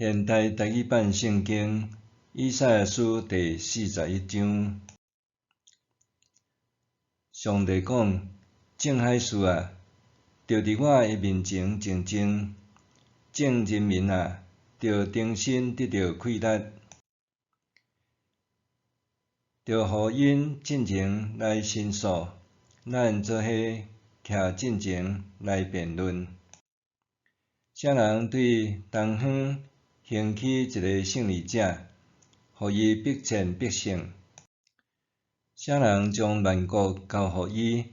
現代台語版聖經以賽亞書第四十一章，上帝講：眾海事啊，著佇我的面前靜靜；眾人民啊，著重新得著氣力，著予𪜶進前來申訴，咱做伙徛進前來辯論。啥人對東方興起一个勝利者，予伊必戰必勝？啥人將萬國交予伊，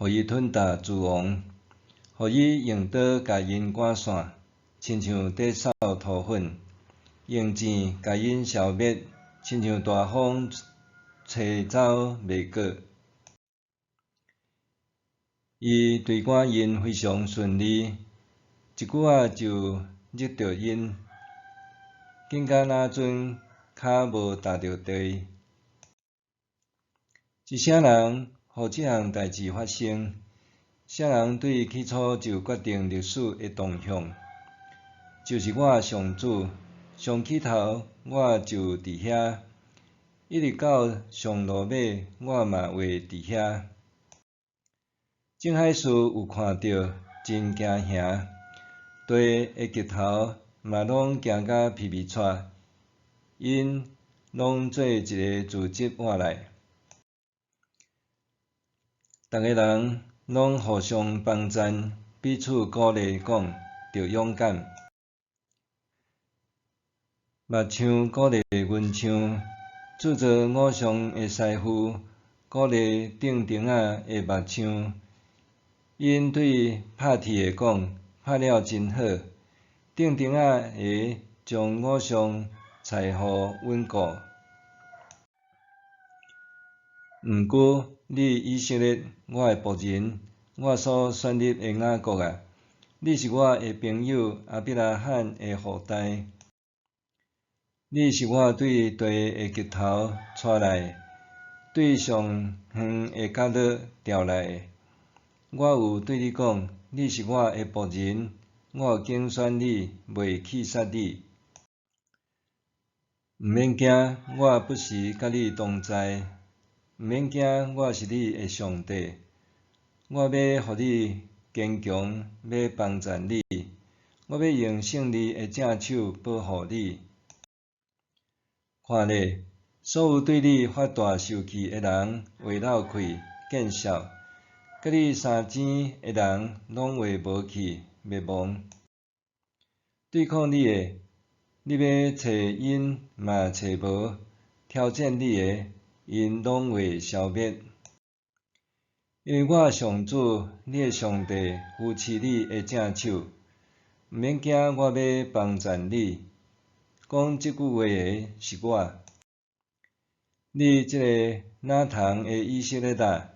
予伊吞踏諸王，予伊用刀共𪜶趕散，親像佇掃塗粉；用箭共𪜶消滅，親像大風吹走麥稞。伊追趕𪜶非常順利，一久仔就入著𪜶，緊甲若陣跤無踏著地。是啥人予這項代誌發生？啥人對起初就決定歷史的動向？就是我上主，上起頭我就佇遐，一直到上落尾我嘛會佇遐。眾海事有看著，真驚嚇，地的極頭嘛攏驚甲皮皮掣，𪜶攏做一个組織活來。逐个人攏互相幫贊，彼此鼓勵講，著勇敢。木匠鼓勵銀匠，鑄造偶像的師傅，鼓勵釘釘仔的木匠。𪜶對拍鐵的講，拍了真好。釘釘仔的將偶像裁予穩固。毋過，你以色列，我的僕人，我所選立的雅各啊，你是我的朋友亞伯拉罕的後代。你是我對地的極頭帶來，對上遠的角落調來的。我有對你講，你是我的僕人，我有揀選你，袂棄殺你。毋免驚，我不時佮你同在。毋免驚，我是你的上帝。我欲予你堅強，欲幫贊你。我欲用勝利的正手保護你。看咧，所有對你發大受氣的人會漏氣、見笑，佮你相爭的人攏會無去、滅亡。對抗你的，你欲揣𪜶嘛揣無；挑戰你的，𪜶攏會消滅。因為我上主，你的上帝扶持你的正手，毋免驚，我欲幫贊你。講這句話的是我。你這个哪僮的以色列啊，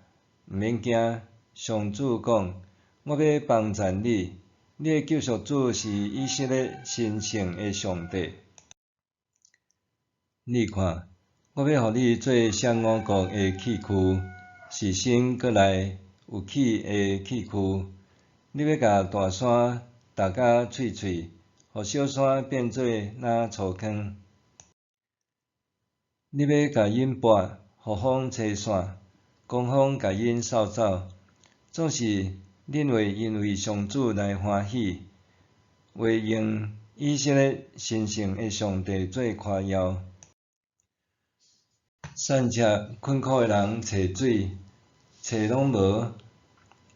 毋免驚，上主講，我欲幫贊你，你的救贖主是以色列神聖的上帝。你看，我欲予你做卸五穀的器具，是新閣來有齒的器具。你欲共大山踏甲碎碎，予小山變做若粗糠。你欲共𪜶撥，予風吹散，狂風共𪜶掃走。總是恁會因為上主來歡喜，會用以色列神聖的上帝做誇耀。散赤困苦的人揣水，揣攏無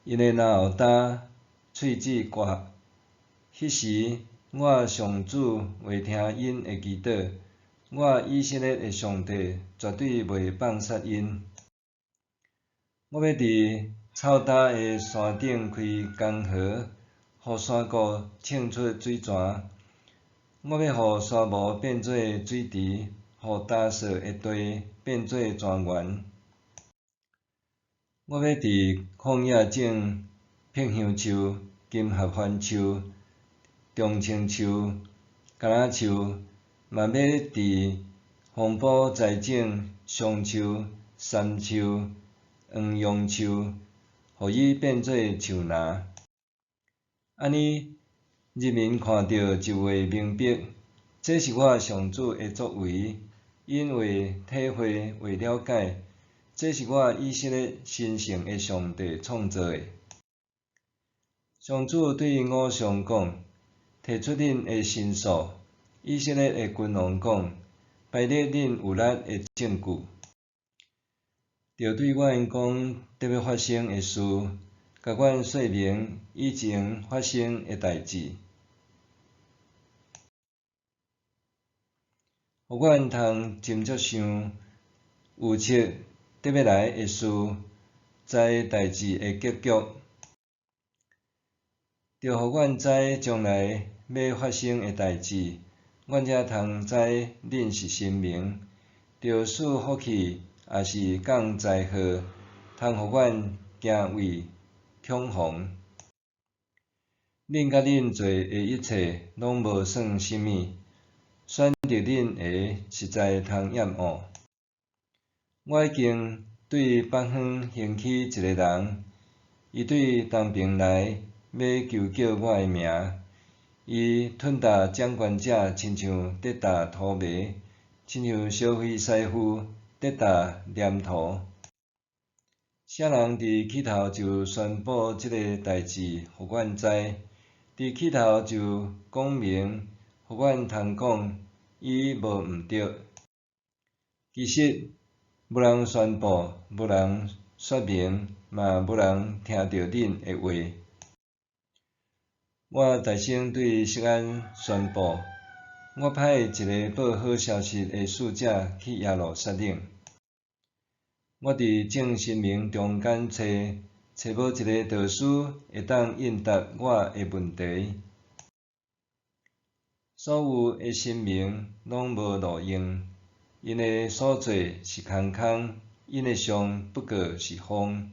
，𪜶的嚨喉焦，喙舌乾。彼時，我上主會聽𪜶的祈禱，我以色列的上帝絕對袂放殺𪜶。我欲佇臭焦的山頂開江河，予山谷衝出水泉。我欲予沙漠變做水池，予焦燥的地變做泉源。我欲佇曠野種柏香樹、金合歡樹、長青樹、橄欖樹，嘛欲佇荒埔栽種松樹、杉樹、黃楊樹，予伊變做樹林。按呢，人民看著就會明白，這這是我上主的作為，𪜶會體會，會了解，這是我以色列神聖的上帝創造的。上主對偶像講：提出恁的申訴。以色列的君王講：排列恁有力的證據。著對阮講得欲發生的事，共阮說明以前發生的代誌，予阮通斟酌想，預測得欲來的事，知代誌的結局。著予阮知將來欲發生的代誌，阮才通知恁是神明，著賜福氣，抑是降災禍，通予阮驚畏恐惶。恁佮恁做的一切攏無算啥物，選擇恁的實在通厭惡。我已經對北方興起一個人，伊對東爿來，欲求叫我的名。伊吞噬掌權者，親像得噬塗糜，親像燒費師傅得噬黏塗。啥人佇起頭就宣布這个代誌，予阮知？佇起頭就講明，予阮通講，伊無毋著。其實，無人宣布，無人說明，嘛無人聽著恁的話。我大聲對錫安宣布，我派一個報好消息的使者去耶路撒冷。我佇眾神明中間揣，揣無一个導師會當應答我的問題。所有的神明攏無路用，𪜶的所做是空空，𪜶的像不過是風。